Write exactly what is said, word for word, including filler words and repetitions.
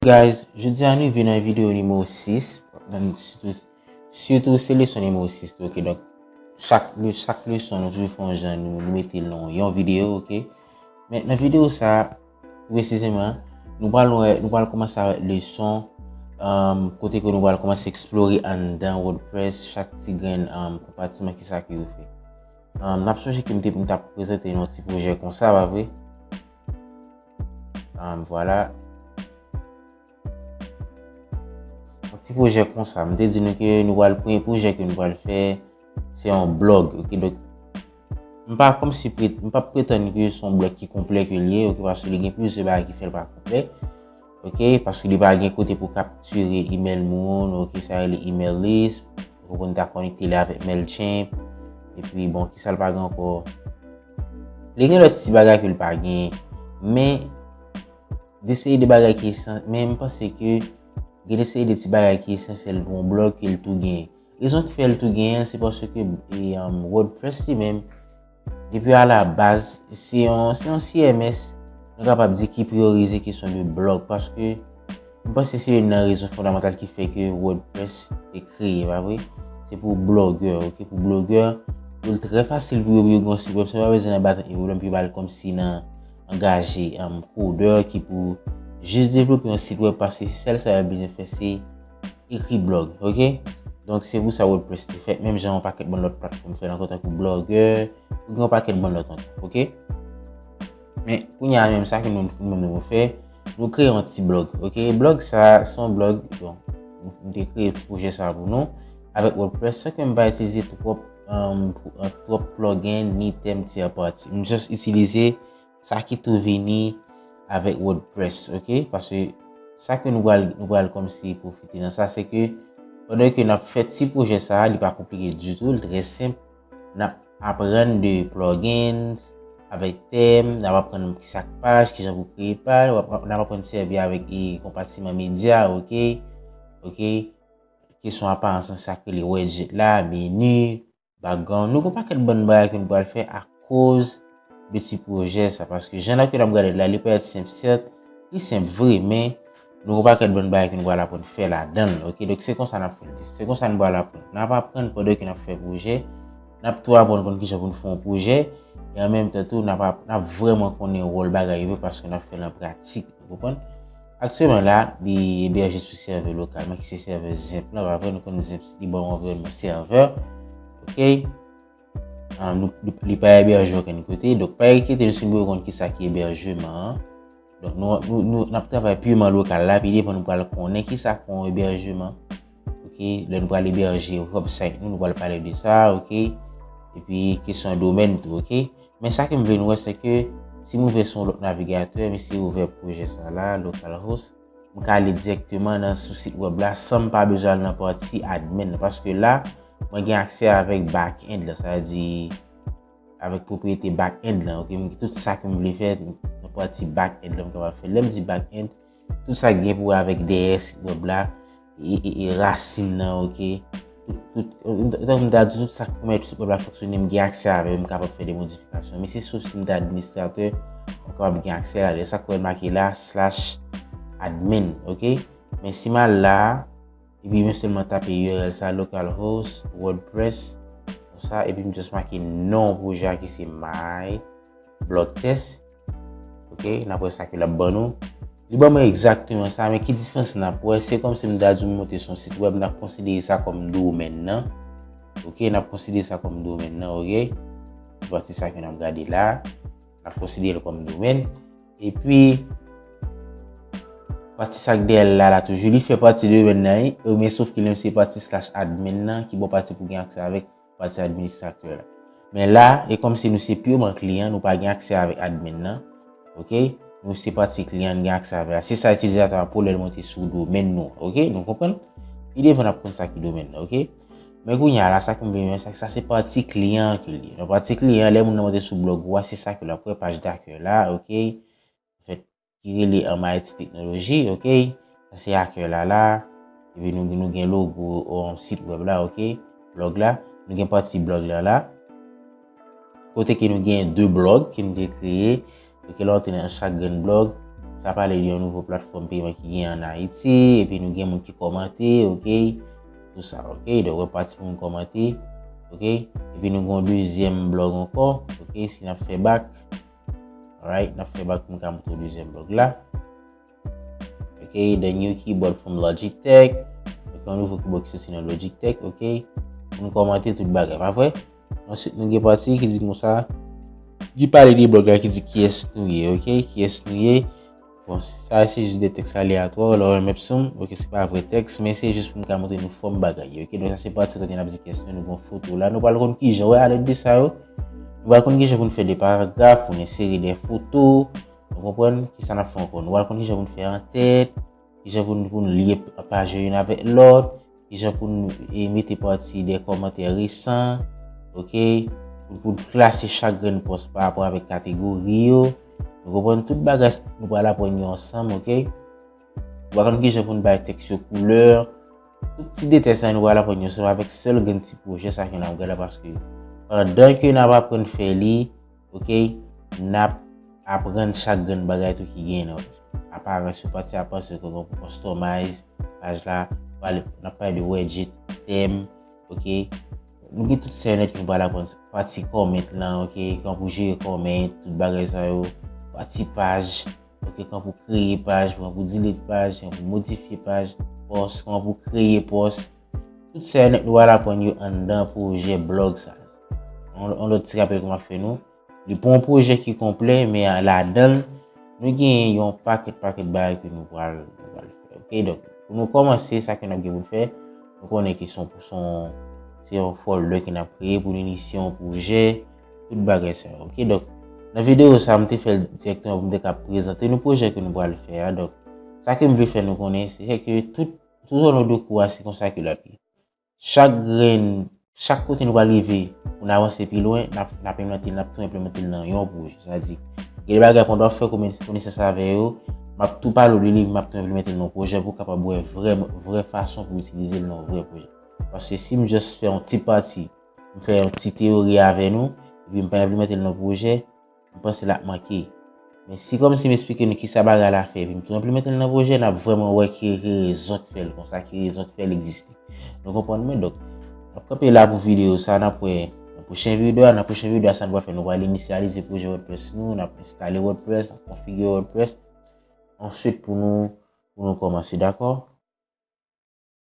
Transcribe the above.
Guys, jodi a nou rive nan videyo nimewo sis, nan, sitou, sitou se leson nimewo sis, ok, donk, chak, le, chak leson nou toujou fè yon jan, nou, nou mete l nan yon videyo, ok. Men nan videyo sa, presizeman, nou pral wè, nou pral kòmanse avèk leson, um, kote ke nou pral kòmanse eksplore anndan WordPress, chak ti grenn, um, konpatiman ki sa ke yo fè. Um, n ap sonje ke m te, m t ap prezante yon ti pwojè konsa, pa vre? Um, vwala. Yon ti pwojè konsa. M te di nou ke nou pral, premye pwojè ke nou pral fè, se yon blòg, ok? Donk, m pa kòmsi pre-, m p ap pretann ke se yon blòg ki konplè ke l ye, ok? Paske li gen plizyè bagay ki fè l pa konplè, ok? Paske li pa gen kote pou kaptire email moun, ok? Sa rele email list, ou konn ta konekte li avèk MailChimp, epi bon, kisa l pa gen ankò? Li gen lòt ti bagay ke l pa gen, men de seri de bagay ki esan-, men m panse ke gen de seri de ti bagay ki esansyèl pou yon blòg ke l tou genyen. Rezon ki fè l tou genyen, se paske, e, um, WordPress li menm, depi a la baz, se yon, se yon C M S, nou kapab di ki priyorize kesyon de blòg, paske m panse se youn nan rezon fondamantal ki fè ke WordPress te kreye, pa vre? Se pou blogger, ok? Pou blogger, pou l trè fasil pou yo, pou yo gen yon sit wèb, sa pa bezwen nan baz e pwoblèm, pou yo ba l kòmsi nan angaje, um, kodè ki pou jis devlope yon sit wèb, paske sèl sa yo bezwen fè, se ekri blòg, ok? Donk, se pou sa WordPress te fèt, menm jan yon pakèt bann lòt platfòm fè l ankò, tankou Blogger, ou gen yon pakèt bann lòt ankò, ok? Men, kounye a menm sa ke nou, nou menm nou fè, nou kreye yon ti blòg, ok? Blòg sa, se yon blòg, bon, m te kreye ti pwojè sa pou nou, avèk WordPress, san ke m pa itilize twòp, um, twòp plugin, ni tèm tyè pati. M just itilize sa ki tou vini avèk WordPress, ok? Paske sa ke nou pral, nou pral kòmsi pwofite nan sa, se ke pandan ke n ap fè ti pwojè sa a, li pa konplike ditou, li trè senp. N ap aprann de plugins, avèk tèm, n ap aprann ki sa k paj, kijan pou kreye paj, w ap, n ap aprann sèvi avèk, e, konpatiman medya, ok? Ok? Kesyon aparans lan, sa k rele widget la, meni, background. Nou gen yon pakèt bann bagay ke nou pral fè akoz de ti pwojè sa, paske jan n ap, ke n ap gade l la, li parèt senp, sèt, li senp vre, men nou gen yon pakèt bann bagay ke nou pral aprann fè ladan l, ok? Donk, se konsa n ap fè l. Se konsa nou pral aprann. N ap aprann pandan ke n ap fè pwojè, n ap tou aprann konn kijan pou nou fè yon pwojè, e an menm tan tou, n ap, n ap vrèman konnen wòl bagay yo vre, paske n ap fè l an pratik. Ou konprann? Aktyèlman la, li ebèje sou sèvè lokal mwen, ki se sèvè Zemp lan. Pa vre, nou konn Zemp li ba w yon anviwònman sèvè. Ok? Ah, nou, li, li pa ebèje okenn kote. Donk, pa enkyete nou si nou bezwen konn kisa ki ebèjeman an. Donk, nou, nou, nou, n ap travay piman lokal la, pi devan nou pral konnen kisa k yon ebèjeman. Ok? Lè nou pral ebèje website nou, nou pral pale de sa, ok? Epi, kesyon domèn tou, ok? Men sa ke m vle nou wè, se ke si m ouvè sou yon lòt navigatè, m eseye ouvè pwojè sa la, localhost, m ka ale dirèkteman nan sou sit wèb la san m pa bezwen al nan pati admin nan. Paske la, mwen gen aksè avèk back-end la, sa vle di avèk pwopriyete back-end lan, ok? M, tout sa ke m vle fè nan pati back-end lan, m kapab fè. Lè m di back-end, tout sa ki gen pou wè avèk dèyè sit wèb la, e, e, e rasin nan, ok? Tout, tout, tankou m ta di, tout sa k pèmèt sit wèb la fonksyone, m gen aksè avè yo, m kapab fè de modifikasyon. Men se sof si m te administratè, m kapab gen aksè la. Lè sa k wè l make la, slash admin, ok? Men si m al la, epi mwen sèlman tape U R L sa, localhost, WordPress, konsa, epi m just make non pwojè a ki se My Blog Test. Ok, n ap wè sa ke l ap ban nou. Li ban mwen egzakteman sa, men ki diferans n ap wè? Se kòmsi m ta di w m monte sou yon sit wèb, n ap konsidere sa kòm domèn nan. Ok, n ap konsidere sa kòm domèn nan, ok? Se pati sa ke n ap gade la. N ap konsidere l kòm domèn. Epi, pati sa k dèyè l la, la toujou, li fè pati domèn nan, wi. Men sof ke li menm se pati slash admin nan, ki bon pati pou gen aksè avèk pati administratè la. Men la, e kòmsi nou se piman kliyan, nou pa gen aksè avèk admin nan. Ok? Nou se pati kliyan, n gen aksè avè a. Se sa itilizatè a pou lè l monte sou domèn nou. Ok? Nou konprann? Pi devan n ap konn sa ki domèn nan, ok? Men kounye a la, sa ke m vle menm, sa, sa se pati kliyan ke l ye. Nan pati kliyan, lè moun nan monte sou blòg ou a, se sa ke l ap wè, paj dakèy la, ok? Anfèt, ki rele an M I T Technology, ok? Sa se akèy la la. Epi nou, nou gen logo, um, sit wèb la, ok? Blòg la. Nou gen pati blòg la la. Kote ke nou gen de blòg ke m te kreye. Ok, la w te nan chak grenn blòg. Sa pale de yon nouvo platfòm peman ki gen an Ayiti, epi nou gen moun ki kòmante, oke? Tou sa, oke? Donk, wè pati pou moun kòmante, oke? Epi nou gen yon dezyèm blòg ankò, oke? Si n ap fè back, alright, n ap fè back pou m ka montre w dezyèm blòg la. Oke, the new keyboard from Logitech. Oke, yon nouvo keyboard ki soti nan Logitech, oke? Pou nou kòmante tout bagay, pa vre? Answit, nou gen pati ki di konsa, ki pale de blòg la, ki di kiyès nou ye, oke? Kiyès nou ye. Bon, sa se jis de tèks aleyatwa, lè w wè m ap sou m, oke, se pa vrè tèks, men se jis pou m ka montre nou fòm bagay yo, oke? Donk, sa se pati kote n ap di kiyès nou, nou gen foto la, nou pral konn kijan, wè, alèd de sa yo, nou pral konn kijan pou n fè de paragraf, pou n ensere de foto, nou konprann kisa n ap fè ankò. Nou pral konn kijan pou n fè antèt, kijan pou n, pou n lye paj yo youn avèk lòt, kijan pou n, e, mete pati de kòmantè resan, oke? Pou, pou n klase chak grenn pòs pa rapò avèk kategori yo. Nou konprann tout bagay nou pral aprann yo ansanm, oke? Nou pral konn kijan pou n bay tèks yo koulè. Tout ti detay sa yo nou pral aprann yo ansanm avèk sèl grenn ti pwojè sa ke n ap gade la, paske pandan ke n ap aprann fè li, oke, n ap aprann chak grenn bagay tou ki gen nan aparans yo, pati aparans yo, kòman pou customize paj la, pale, n ap pale de widget, tèm, oke. Nou gen tout sa yo nèt ki nou pral aprann, pati comment lan, oke, kòman pou jere comment, tout bagay sa yo, pati paj, oke, kòman pou kreye paj, kòman pou delete paj, kòman pou modifye paj, pòs, kòman pou kreye pòs. Tout sa yo nèt nou pral aprann yo anndan pwojè blòg sa. On, on lòt ti rapèl ke m ap fè nou. Li pa yon pwojè ki konplè, men ladan l, nou gen yon pakèt, pakèt bagay ke nou pral, nou pral fè. Oke, donk, pou nou kòmanse, sa ke n ap gen pou n fè, nou konnen ke se yon, se yon, se yon folder ke n ap kreye pou nou inisye yon pwojè, tout bagay sa yo. Oke, donk, nan videyo sa, m te fè l dirèkteman pou m te ka prezante nou pwojè ke nou pral fè a. Donk, sa ke m vle fè nou konnen, se ke tout, tout au long de kou a, se konsa ke l ap ye. Chak grenn, chak kote nou pral rive, pou n avanse pi lwen, n ap, n ap enplante l, n ap tou enplante l nan yon pwojè. Sa di, gen de bagay pandan w ap fè kone-, konesans avè yo, m ap tou pale w de li, m ap tou enplante l nan yon pwojè pou w kapab wè vrè, vrè fason pou w itilize l nan yon vrè pwojè. Paske si m just fè yon ti pati, m fè yon ti teyori avè nou, epi m pa enplante l nan pwojè, m panse l ap manke. Men si kòmsi m esplike nou kisa bagay la fè, epi m tou enplimante l nan pwojè, n ap vrèman wè ki, ki rezon k fè l konsa, ki rezon k fè l egziste. Nou konprann mwen? Donk, n ap kanpe la pou videyo sa, n ap wè nan pwochen videyo a. Nan pwochen videyo a, sa nou pral fè, nou pral inisyalize pwojè WordPress nou, n ap enstale WordPress, n ap konfigire WordPress. Answit, pou nou, pou nou kòmanse, dakò?